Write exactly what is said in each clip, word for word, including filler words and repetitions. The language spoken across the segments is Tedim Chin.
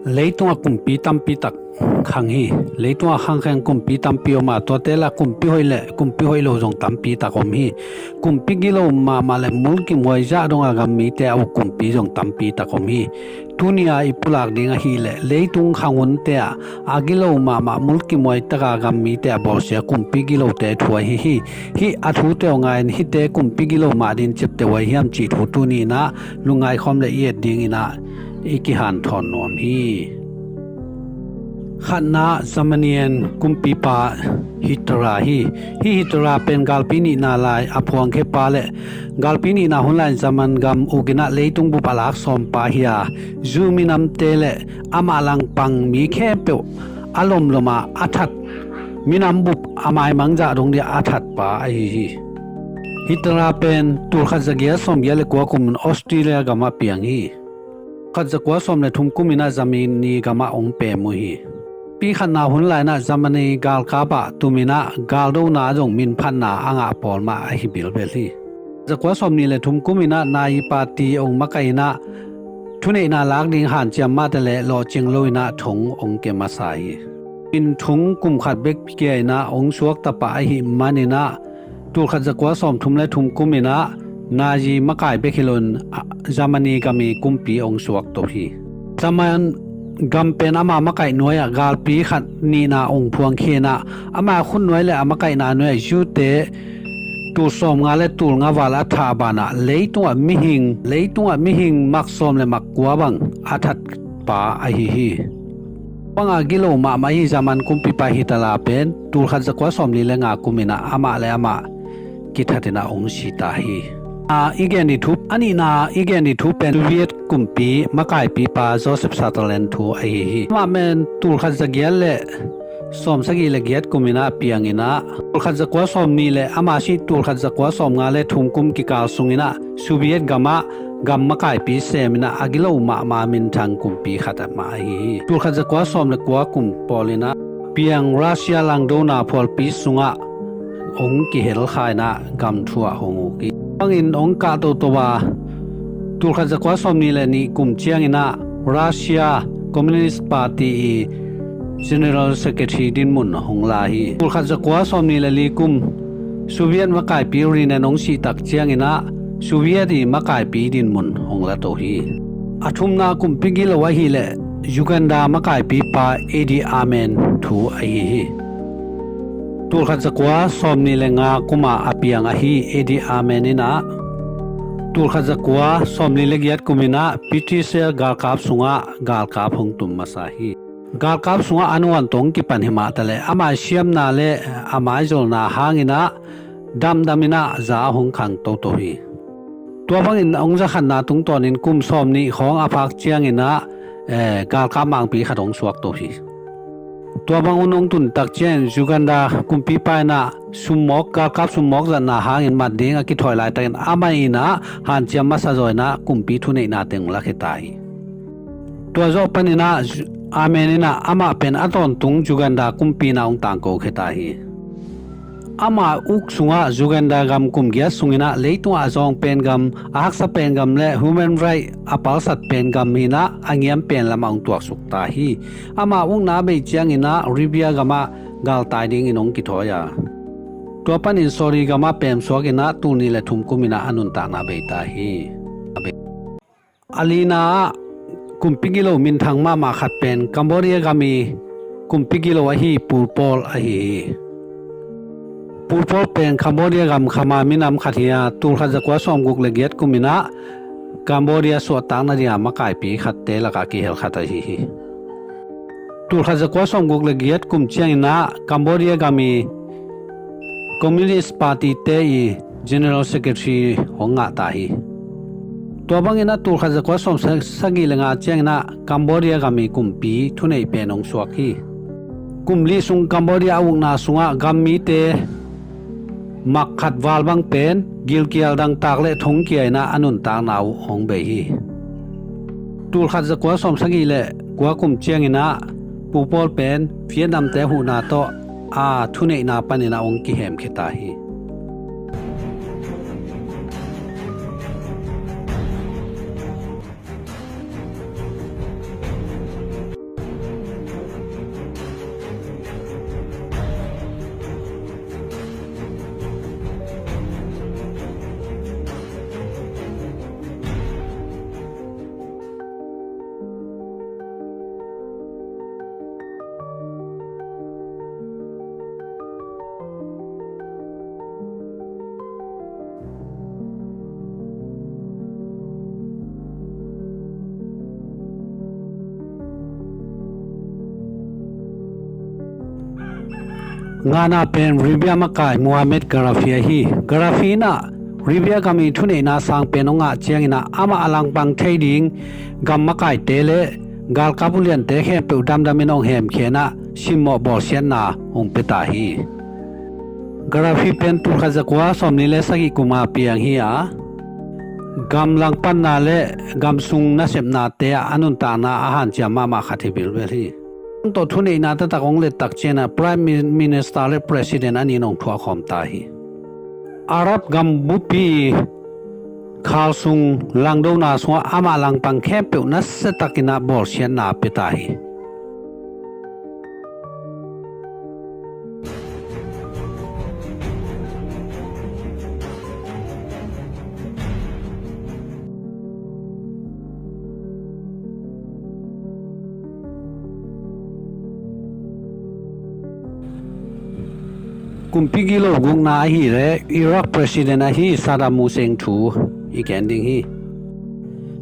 Leitungah kumpi tampi tak khang hi. Leitungah khangkheng kumpi tampi om a, tuate lah kumpi hoih le kumpi hoih lo zong tampi tak om hi. Kumpi gilo mahmah le mulkimhuai zah donga gam mite a uk kumpi zong tampi tak om hi. Tuni a i pulak ding ahih leh leitung khang hunte ah a gilo mahmah mulkimhuai taka gam mite a bawlsia kumpi gilote thu ahi hi. Hih a thute aw ngai-in hihte kumpi gilo mah ding ciapteh uh ahi hiam cih thu tuni in ah lungngai khawm le i et ding in ah i kihanthawn nuam hi. Khatna, Germany kumpipa Hitler hi. Hih Hitler pen galpi nihna lai a phuangkhiapa le galpi nihna hun lai-in German gam uk in ah leitung bup a lak sawmpa hi a, Jew minamte le amah langpang mi khempeuh a lomlom a a that, minam bup a maimang zah dong dia a thatpa ahi hi. Hitler pen tulkhat zagiat sawmgiat le kua kumin Austria gamah piang hi. Khat zakua sawm le thum kum in ah Germany gamah hong pem uh hi. Pi khatna hun lai-in ah Germany galkap ah tum in ah galdona zong minphatna a ngah pawl mah ahi bilbel hi. Zakua sawmnih le thum kum in ah Nazi party hong makaih in ah thuneihna lak ding hanciam mah ta leh lawhcing lo in ah thong hong kia masa hi. Minthung kum khat bek kia in ah hong suakta pah ahih manin ah tulkhat zakua sawmthum le thum kum in ah Nazi makai bek hi loin Germany gam i kumpi hong suak to hi. German gam pen ama makaih nuai ah galpi khat nihna hong phuangkhia in ah ama khutnuai le a makaihna nuai ah Jewte tul sawmnga le tul nga val a thah banah leitungah mihing, leitungah mihing mak sawm le mak kua bang a thatpa ahi hi. Banga gilo mahmah hi German kumpipa Hitler pen tulkhat zakua sawmli le nga kum in ah amah le amah kithat in ah hong sita hi. A i gen dih thu, a nihna i gen dih thu pen Soviet kumpi makaipipa Joseph Stalin thu ahi hi. Amah pen tulkhat zagiat le sawmsagih le giat kum in ah piang in ah tulkhat zakua sawmnih le ama sih tulkhat zakua sawmnga le thum kum kikal sung in ah Soviet gamah gam makaipi sem in ah a gilo mahmah minthang kumpi khat mah ahi hi. Tulkhat zakua sawm le kua kum pawl in ah piang Russia langdona phualpi sungah hong kihelkha in ah gam thu ah hong uk hi. Bangin hong kah toto a tulkhat zakua sawmnih le nih kum ciangin ah Russia Communist Party i General Secretary dinmun hong la hi. Tulkhat zakua sawmnih le li kum Soviet makaipi rinen hong sihtak ciangin ah Soviet i makaipi dinmun hong la to hi. A thumna kumpi gilo ahih leh Uganda makaipipa Idi Amin thu ahi hi. Tulkhat zakua sawmnih le nga kuma a piang ahi Idi Amin in ah tulkhat zakua sawmli le giat kum in ah British galkap sungah galkap hong tum masa hi. Galkap sungah a nuan tawh hong kipan hi mah ta leh ama siamna le a maizolna hangin ah damdam in ah za hong khang toto hi. Tua bangin hong zakhatna tungtawnin kum sawmnih khawng a phak ciangin ah eh, galkap mangpi khat hong suak to hi. Tua bang hun hong tuntak ciangin Uganda kumpipa in ah summawk, galkap summawk zatna hangin mat ding a kithawi laitakin amah in ah hanciam masa zaw in ah kumpi thuneihna teng hong lakhia ta hi. Tua zawh panin ah Amin in ah amah pen a tawntung Uganda kumpi in ah hong tangkokhia ta hi. Ama uk sungah Uganda gam kum giat sungin ah leitungah a zawng pen gam, a haksa pen gam le human right a palsat pen gam hi in ah a ngiam pen lamah hong tuaksuk ta hi. Ama ukna bei ciangin ah Libya gamah galtai dingin hong kithawi a, tua panin Saudi gamah pemsuak in ah tul nih le thum kum in ah a nuntakna bei ta hi. A lina ah kumpi gilo minthang mahmah khat pen Cambodia gam i kumpi gilo ahi Pol Pot ahi hi. Pol Pot pen Cambodia gam khama minam khat hi a, tulkhat zakua sawmguk le giat kum in ah Cambodia suahtakna dinga makaipi khatte lakah kihel khat ahi hi. Tulkhat zakua sawmguk le giat kum ciangin ah Cambodia gam i Communist Party te i General Secretary hong ngah ta hi. Tua bangin ah tulkhat zakua sawmsagih le nga ciangin ah Cambodia gam i kumpi thuneih pen hong suak hi. Kum li sung Cambodia a ukna sungah gam mite mak khat val bang pen gilkial dangtak le thongkia in ah a nuntakna uh hong bei hi. Tulkhat zakua sawmsagih le kua kum ciangin ah Pol Pot pen Vietnam te huhna tawh a thuneihna panin ah hong kihemkhia ta hi. Ngana pen Libya makai Muhammad Gaddafi ahi. Gaddafi in ah Libya gam i thuneihna sang pen hong ngah ciangin ah amah a langpang thei ding gam makaite le galkap uliante khempeuh damdamin hong hemkhia in ah simmawh bawlsiatna hong pia ta hi. Gaddafi pen tulkhat zakua sawmli le sagih kuma piang hi a, gam langpanna le gam sung nasepnate ah a nuntakna a hanciam mahmah khat hi bilbel hi. Tawh thuneihna taktak hong lettak ciangin ah Prime Minister le President a nih in hong thuak khawm ta hi. Arab gam bupi khal sung langdona sungah amah langpang khempeuh nasiatakin ah bawlsiatna pia ta hi. Kumpi gilo gukna ahih leh Iraq President ahi Saddam Hussein thu i gen ding hi.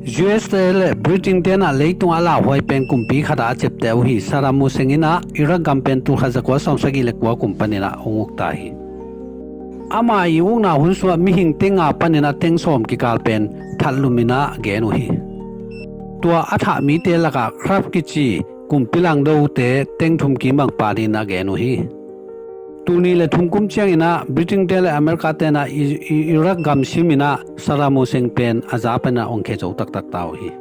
U S te le Britain ten ah leitung a lauhuai pen kumpi khat ah a ciapteh uh hi. Saddam Hussein in ah Iraq gam pen tulkhat zakua sawmsagih le kua kum panin ah hong uk ta hi. Ama i ukna hun sungah mihing teng nga panin ah teng sawm kikal pen thatlum in ah gen uh hi. Tua a thah mite lakah Kurd kici kumpi langdote teng thum kim bang pha dingin a gen uh hi. Tul nih le thum kum ciangin ah Britain te le America ten ah I-, I-, Iraq gam simin ah Saddam Hussein pen a za panin ah hong khia zo taktak ta uh hi.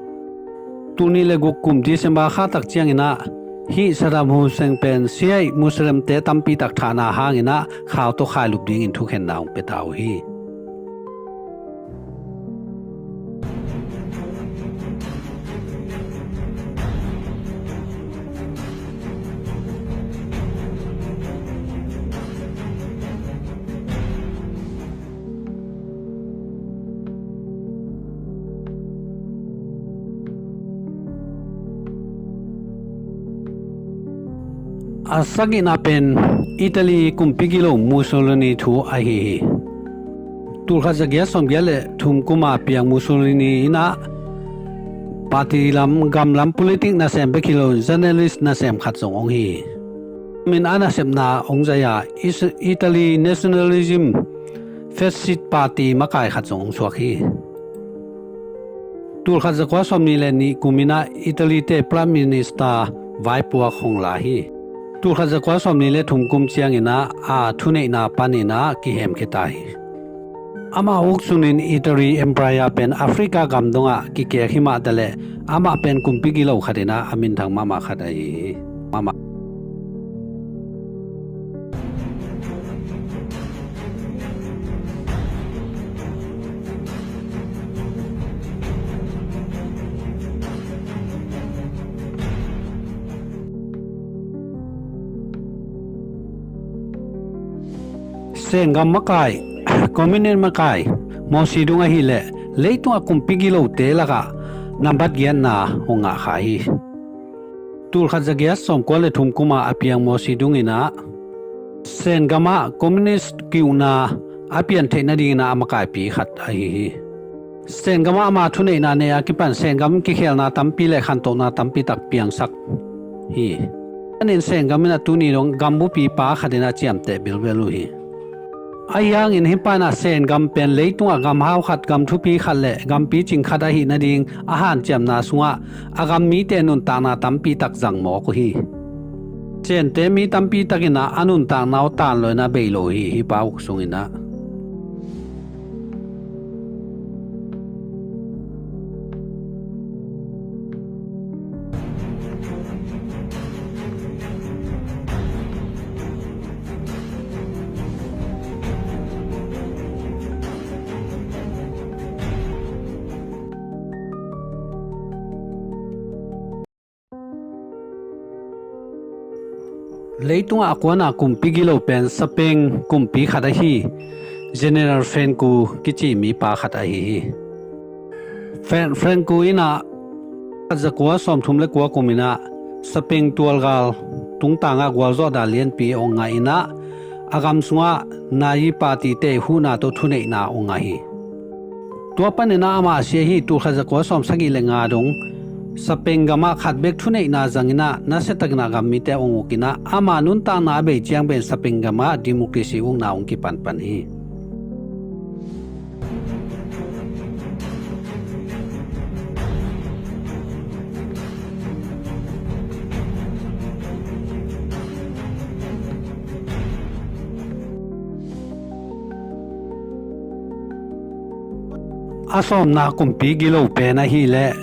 Tul nih le guk kum December kha tak ciangin ah hih Saddam Hussein pen Shia Muslimte tampi tak thahna hangin ah khau tawh khailup dingin thukhenna hong pia ta uh hi. A sagihna pen Italy kumpi gilo Mussolini thu ahi hi. Tulkhat zagiat sawmgiat le thum kuma piang Mussolini in ah party lam, gam lam, politic nasem bek hi lo, journalist nasem khat zong hong hi. Min a nasepna hong zai a Is-, Italy nationalism fascist party makai khat zong hong suak hi. Tulkhat zakua sawmnih le nih kum in ah Italy te Prime Minister vaipuak hong la hi. Tulkhat zakua sawmnih le thum kum ciangin ah a thuneihna panin ah kihemkhia ta hi. Ama uk sungin Italy Empire pen Africa gam dongah kikek hi mah taleh amah pen kumpi gilo khat in ah a minthang mahmah khat ahi hi. Mahmah. Sen gam makai, communist makai, Mao Zedong ahih leh leitung a kumpi gilote lakah nambat giatna hong ngah kha hi. Tulkhat zagiat sawmkua le thum kuma a piang Mao Zedong in ah Sen gamah communist ki-ukna a pian theih nadingin ah a makaipi khat ahi hi. Sen gamah ama thuneihna nei a kipan Sen gam kikhelna tampi le khantohna tampi tak piangsak hi. Anin Sen gam in ah tuni dong gam bupipa khat in ah ciamteh bilbel uh hi. Ahi hangin hih pa in ah Sen gam pen leitungah gam hau khat, gam thupi khat le gam picing khat ahih nading a hanciamna sungah a gam mite nuntakna tampi tak zang mawk uh hi. Sente mi tampi tak in ah a nuntakna uh tan lo in ah bei lo hi, hih pa uk sung in ah. Leitungah a kuana kumpi gilo pen Spain kumpi khat ahi General Franco kici mipa khat ahi hi. Fran-, Franco in ah zakua sawmthum le kua kum in ah Spain tualgal tungtangah gualzawhna lianpi hong ngah in ah a gam sungah Nazi party te huhna tawh thuneihna hong ngah hi. Tua panin ah amah a sia hi. Tulkhat zakua sawmsagih le nga dong Spain gamah khat bek thuneihna zangin ah nasiatakin ah gammite hong uk in ah, ama nuntakna a bei ciang pen Spain gamah democracy ukna hong kipanpan hi. A sawmna kumpi gilo pen ahih leh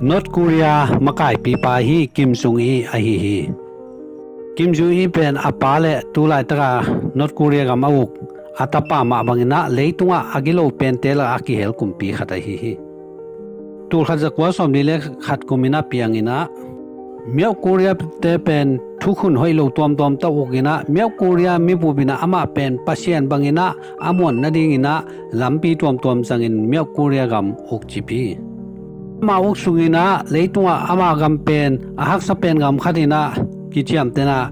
North Korea makaipipa ahi Kim Jong-il ahi hi. Kim Jong-il pen a pa le tu laitaka North Korea gam a uk a tapa mah bangin ah leitungah a gilo pente lakah a kihel kumpi khat ahi hi. Tul khat za kua sawmli le khat kum in ah piang in ah, Myauk Korea te pen thukhun hoih lo tuamtuam tawh uk in ah, Myauk Korea mibup in ah amah pen Pasian bangin ah a muan nadingin ah lampi tuamtuam zangin Myauk Korea gam ukcip hi. Amah uk sungin ah leitungah ama gam pen a haksa pen gam khat in ah kiciamteh in ah,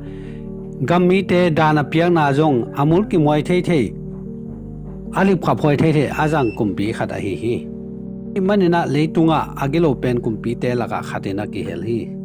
gammite dan a piakna zong a mulkimhuai theithei, a lipkhap huai theithei a zang kumpi khat ahi hi. Hih manin ah leitungah a gilo pen kumpite lakah khat in a kihel hi.